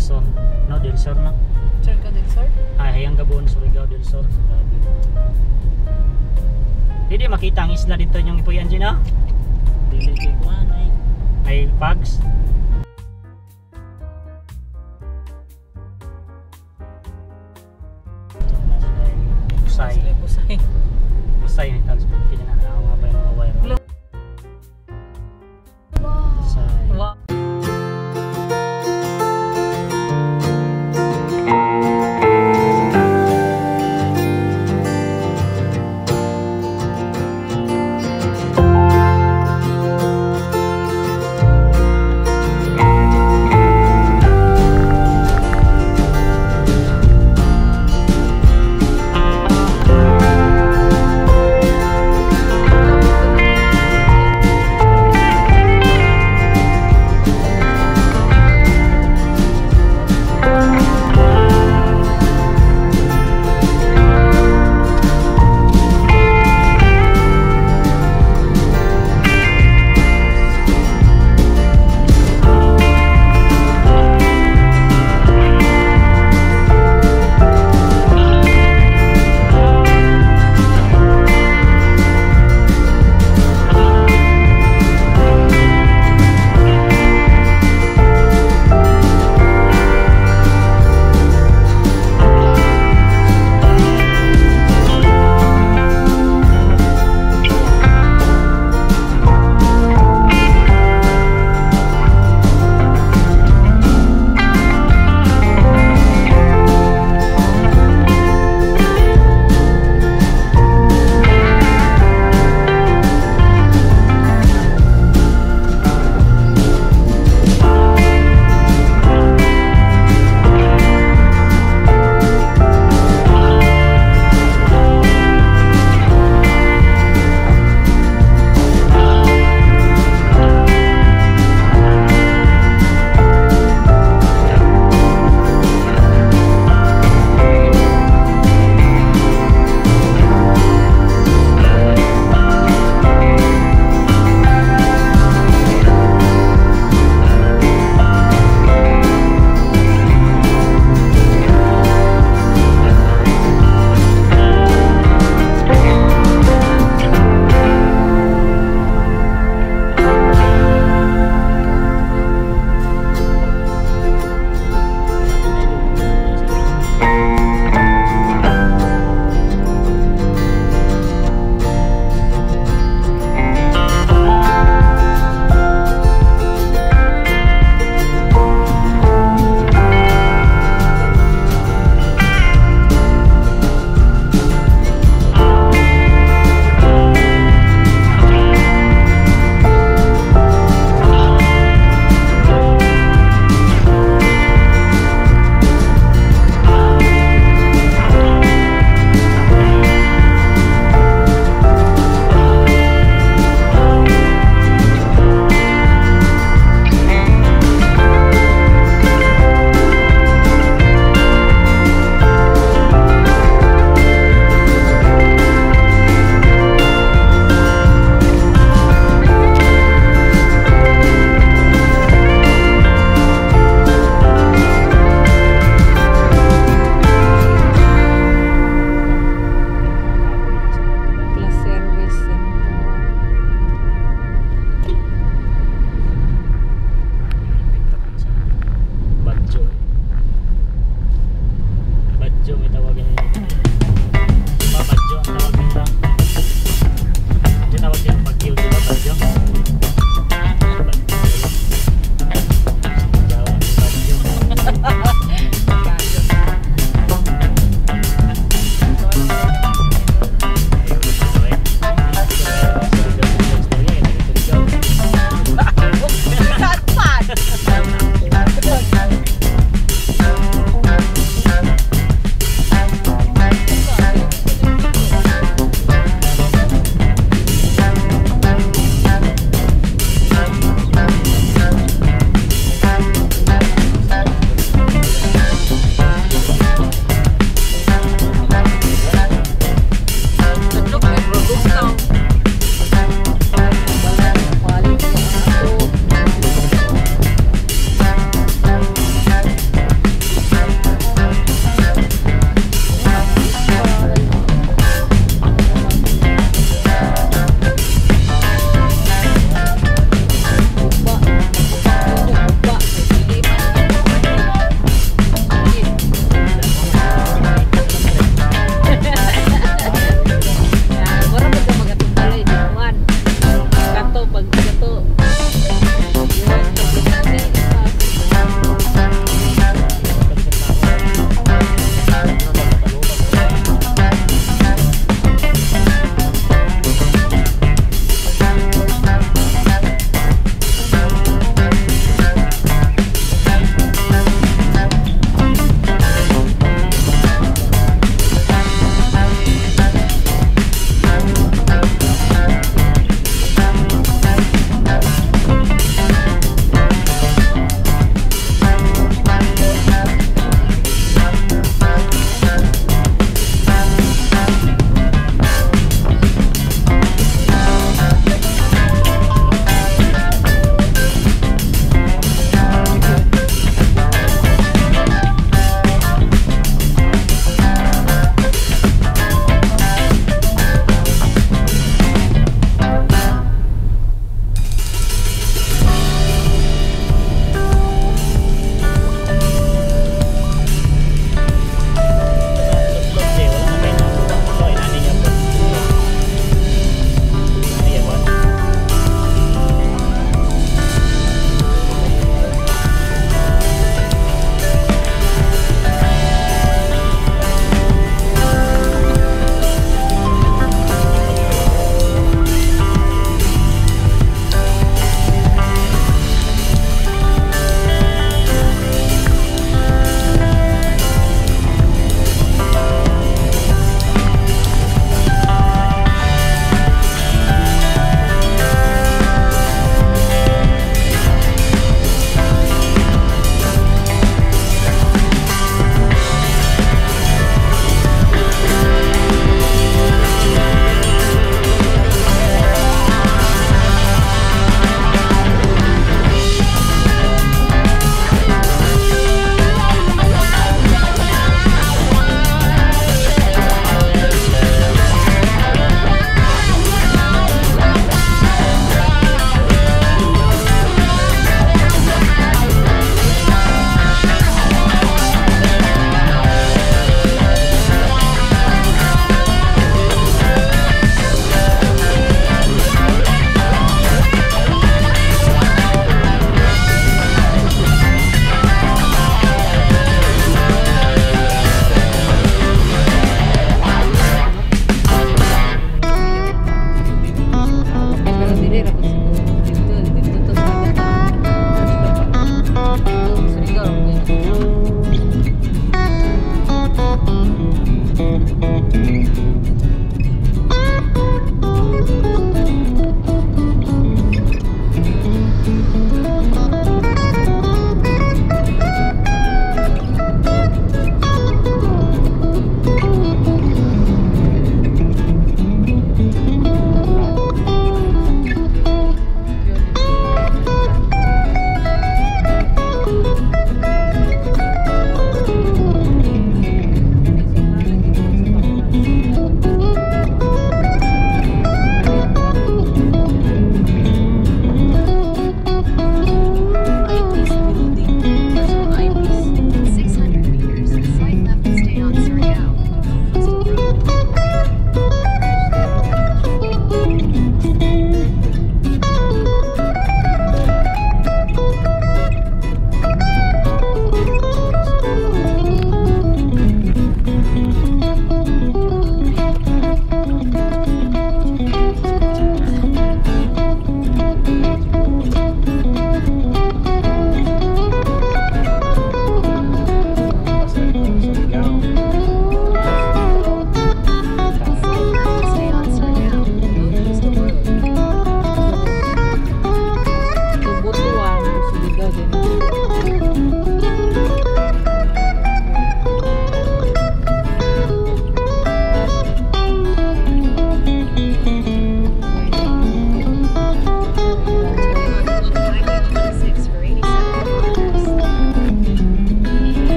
Sur. No, del Sur no? Surigao del Sur? Ay, Hayanggabon, Surigao del Sur. Grabe. Dili makita ang isla dito yung ipuyan dyan, no? Dili kay kuan ay. May bugs. Busay. Busay. Busay ni Tags. Pinananaw nga ba yung mga wire? Busay. Wow.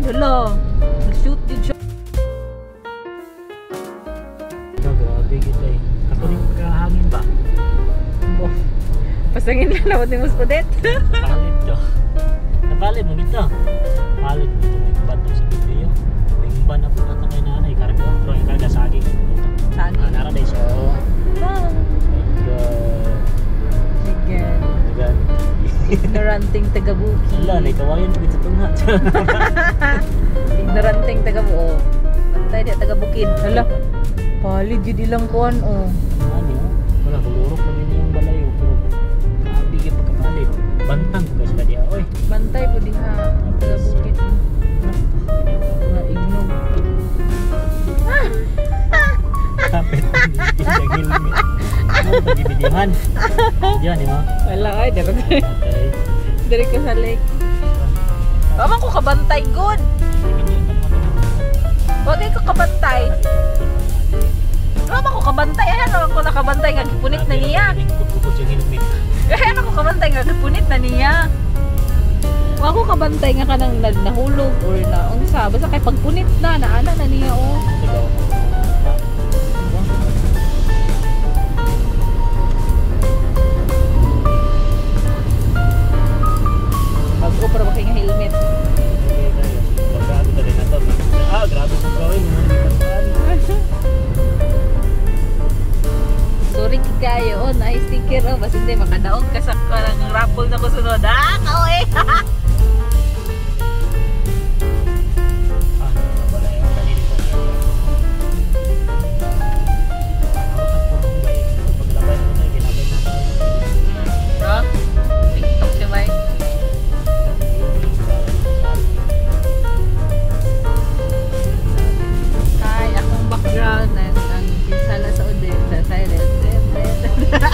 Hala, nag-shoot din siya. Grabe kita eh. Katuling pagkahangin ba? Bo. Pasangin lang naman ni Mas Odette. Palit to. Napalit mo gito. Palit mo ito. May bato sa video. May ban na po na kay nanay. Karga. Pero yung karga saging. Saging. Ah, nara day so. Ah. My God. Sige. Dugan. Ignoranting taga-buki. Wala, naikawayan ko sa tungha. Ignoranting taga-buo. Bantay di taga-bukid. Hala. Palid yun ilang kuan oh. Ano? Wala, hulurok na din yung balay. Oh, pero grabe yung pagkapalit. Bantang ko sila diya. Oy. Bantay po din ha. Taga-bukid. Mga ignog. Kapit. Hindi helmet. Ano pag-ibidihan? Diyan, di ba? Wala ay, dere. Okay. Dere ko sa lake. Tama ko kabantay good. Wag ko kabantay. Tama ko kabantay. Ayan ako nakabantay nga gipunit na niya. Lingkod-lukod yung helmet. Ayan ako kabantay nga gipunit na niya. Wa ko kabantay nga kanang nahulog or na unsa basta kay pagpunit na naana na niya oh. Ikaw. Bago para ba kay nga helmet. Okay tayo. Pagkabi ka rin na to. Ah, grabe kong gawin. Sorry kayo oh, na sticker oh basta hindi makadaog ka sa kanang raffle na ko sunod. Ah, kaoy. Ah, wala yung kanina ko niya. Ano sa purong ba? Paglabay na ito, ginabay na ito. Bro, TikTok siya bay. Hi, akong background ang pinsala sa Odette, sa silent. Natad.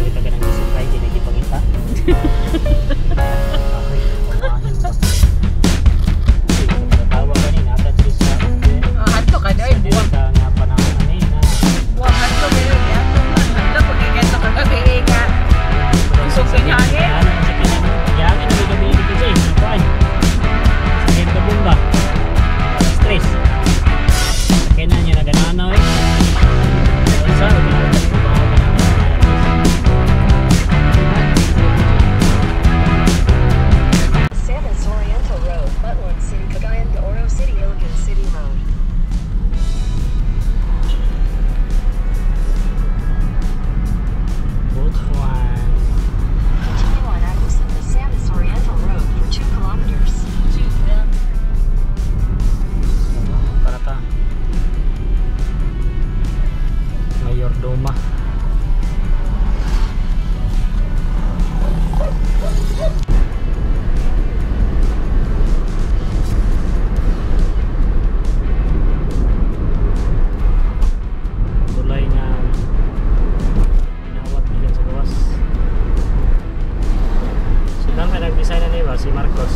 Kita ka ng isip ay ginagipangita. Okay, pamahin pa. Tawa ka ni nata diri sa Oh, hadto ka sa doy. diri sa nga panahon ani na Buwang hadto kayo. Hadto man. Hadto pag kaya kagabi nga. Usog sa hangin. Ano sa kanan? Hangin ang gabi dito sa kuan. Sa ka bomba. Stress. Sa kanan niya nagananaw eh. Sa Samus Oriental Road, Butuan City, Cagayan de Oro City, Iligan City Road. Butuan. Continue on Agusan the Samus Oriental Road for 2 kilometers. Para ta. Mayordoma. Tulay nga inawat nila sa gawas. Sila ang nag-design na niya si Marcos.